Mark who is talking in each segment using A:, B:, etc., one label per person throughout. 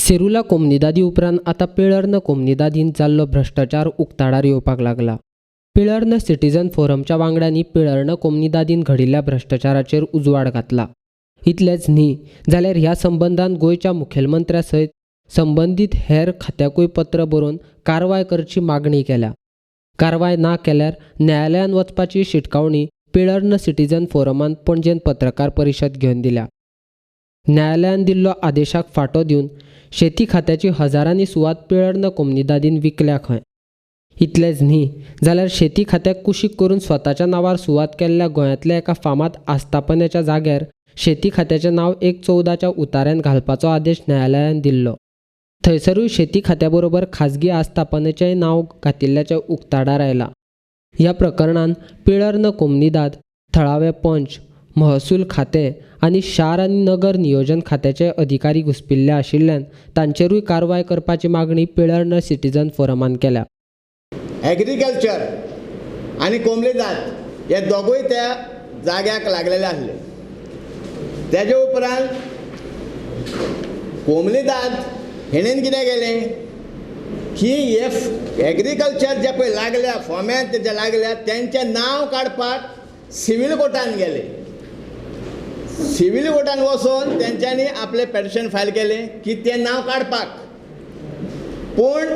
A: सेरुला कोमनिदादी उपरांत आतां पिळर्ण कोमनिदादीन जाल्लो भ्रश्टाचार उक्ताडार येवपाक लागला. पिळर्ण सिटीजन फोरमच्या वांगड्यांनी पिळर्ण कोमनिदादीन घडिल्ल्या भ्रश्टाचाराचेर उजवाड घातला. इतलेंच न्ही जाल्यार ह्या संबंदान गोंयच्या मुखेलमंत्र्या सयत संबंदीत हेर खात्याकूय पत्र बरोवन कारवाय करची मागणी केल्या. कारवाय ना केल्यार न्यायालयांत वचपाची शिटकावणी पिळर्ण सिटीजन फोरमान पणजेन पत्रकार परिशद घेवन दिल्या. न्यायालयान दिल्लो आदेशाक फाटो दिवन शेती खात्याची हजारांनी सुवात पिळर्ण कोमनिदादीन विकल्या खंय. इतलेंच न्ही जाल्यार शेती खात्याक कुशीक करून स्वताच्या नांवार सुवात केल्ल्या गोंयांतल्या एका फामाद आस्थापनेच्या जाग्यार शेती खात्याचें नांव 1/14 उताऱ्यान घालपाचो आदेश न्यायालयान दिल्लो. थंयसरूय शेती खात्या बरोबर खाजगी आस्थापनेचेंय नांव घातिल्ल्याचें उक्ताडार आयलां. ह्या प्रकरणान पिळर्ण कोमनिदाद, थळावे पंच, महसूल खातें आनी शार आनी नगर नियोजन खात्याचे अधिकारी घुसपिल्ले आशिल्ल्यान तांचेरूय कारवाय करपाची मागणी पिळर्ण सिटीजन फोरमान केल्या.
B: एग्रीकल्चर आनी कोमनिदाद हे दोगूय त्या जाग्याक लागलेले आसले. तेजे उपरांत कोमनिदाद हेणेन कितें केलें की हे एग्रीकल्चर जे पळय लागल्या फोम्यान जे लागल्या तेंचें नांव काडपाक सिवील कोर्टान गेले. सिवील कोर्टान वचून तेंच्यांनी आपलें पेटिशन फायल केलें की तें नांव काडपाक. पूण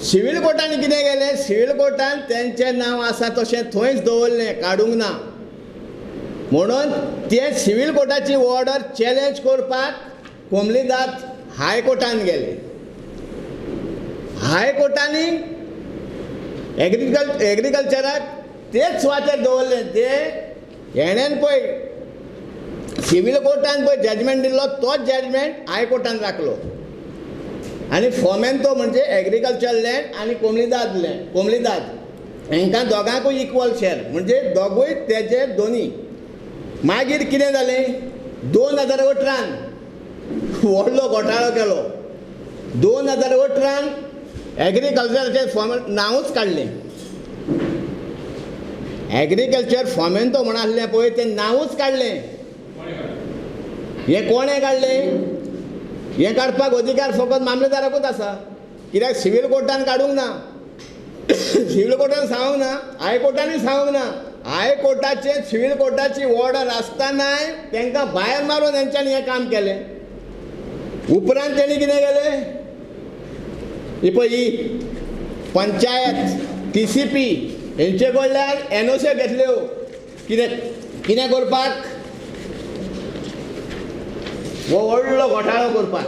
B: सिवील कोर्टान कितें केलें, सिवील कोर्टान तेंचें नांव आसा तशें थंयच दवरलें, काडूंक ना. म्हणून ते सिवील कोर्टाची ऑर्डर चॅलेंज करपाक कोमनिदाद हायकोर्टान गेले. हायकोर्टांनी एग्रीकल्चराक तेच सुवातेर दवरलें. ते हेणेन पळय सिवील कोर्टान पळय जजमेंट दिल्लो तोच जजमेंट हायकोर्टान राखलो आनी फोमेंतो म्हणजे एग्रीकल्चर लँड आनी कोमनिदाद लँड, कोमनिदाद हांकां दोगांकूय इक्वल शेर, म्हणजे दोगूय तेजे दोनी. मागीर कितें जालें, 2018 व्हडलो घोटाळो केलो. 2018 एग्रीकल्चराचें फॉर्म नांवूच काडलें. एग्रीकल्चर फोमेंतो म्हण आसलें पळय तें नांवूच काडलें. हें कोणें काडलें, हें काडपाक अधिकार फकत मामलेदाराकूच आसा. कित्याक सिवील कोर्टान काडूंक ना, सिवील कोर्टान सांगूंक ना, हायकोर्टानूय सांगूंक ना. हायकोर्टाचे सिवील कोर्टाची ऑर्डर आसतनाय तांकां भायर मारून तेंच्यांनी हें काम केलें. उपरांत तेणी कितें केलें, ही पळय ही पंचायत TCP हेंचे कडल्यान NOC घेतल्यो. कितें कितें करपाक, हो व्हडलो घोटाळो करपाक.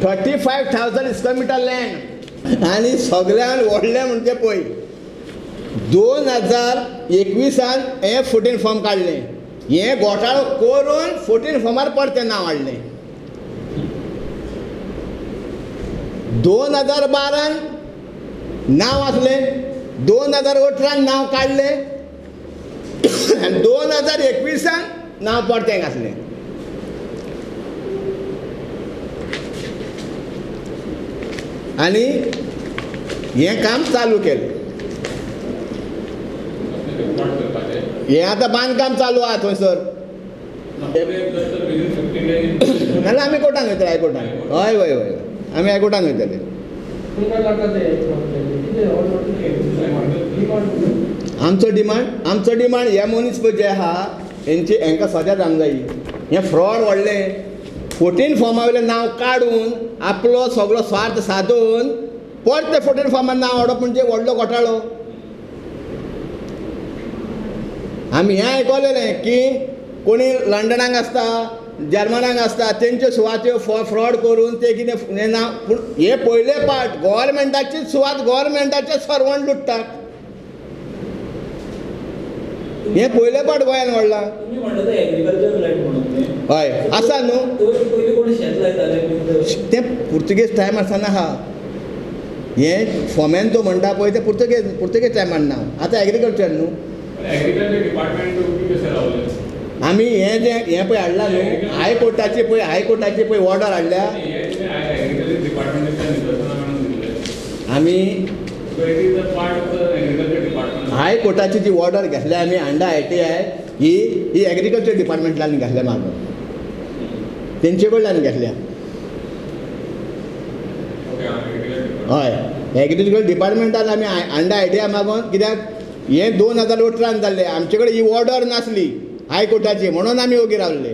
B: 35,000 स्क्वेअर मिटर लँड. आनी सगळ्यान व्हडलें म्हणजे पळय 2021 हें 14 फॉर्म काडलें. हें घोटाळो करून 14 फॉर्मार परतें नांव हाडलें. 2012 नांव आसलें, 2018 नांव काडलें आनी 2021 नांव परतें घातलें. आनी हें काम चालू केलें. हें आतां बांदकाम चालू आहा थंयसर. नाल्यार आमी कोर्टान वयतले, हायकोर्टान. हय हय हय, आमी हायकोर्टान वयतले. आमचो डिमांड, आमचो डिमांड हे मनीस पळय जे आहा हेंची हेंकां सजा जावंक जाय. हें फ्रॉड व्हडलें. 14 फॉर्मा वयलें नांव काडून आपलो सगळो स्वार्थ सादोवन परतें 14 फॉर्मान नांव हाडप म्हणजे व्हडलो घोटाळो. आमी हें आयकलेलें की कोणी लंडनाक आसता, जर्मनाक आसता, तेंच्यो सुवात्यो फ्रॉड करून ते कितें नांव. पूण हे पयले पार्ट गोवोरमेंटाची सुवात गोवोरमेंटाचे सर्वंट लुट्टात. हें पयले पाट गोंयान व्हडलां. हय आसा न्हू तें पुर्तुगेज टायम आसतना आहा. हें फोमेंतो म्हणटा पळय तें पुर्तुगेज पुर्तुगेज टायमान नांव, आतां एग्रीकल्चर न्हू. आमी हें जें हें पळय हाडलां न्हू हायकोर्टाची पळय, हायकोर्टाची पळय ऑर्डर हाडल्या आमी. हायकोर्टाची जी ऑर्डर घेतल्या आमी अंडर ITI ही ही एग्रीकल्चर डिपार्टमेंटान घातल्या मागून. तेंचे कडल्यान घेतल्या. हय, एग्रीकल्चर डिपार्टमेंटान आमी अंडर आयटीआय मागोन, कित्याक हें 2018 जाल्लें, आमचे कडेन ही ऑर्डर नासली हायकोर्टाची, म्हणून आमी ओगी रावले.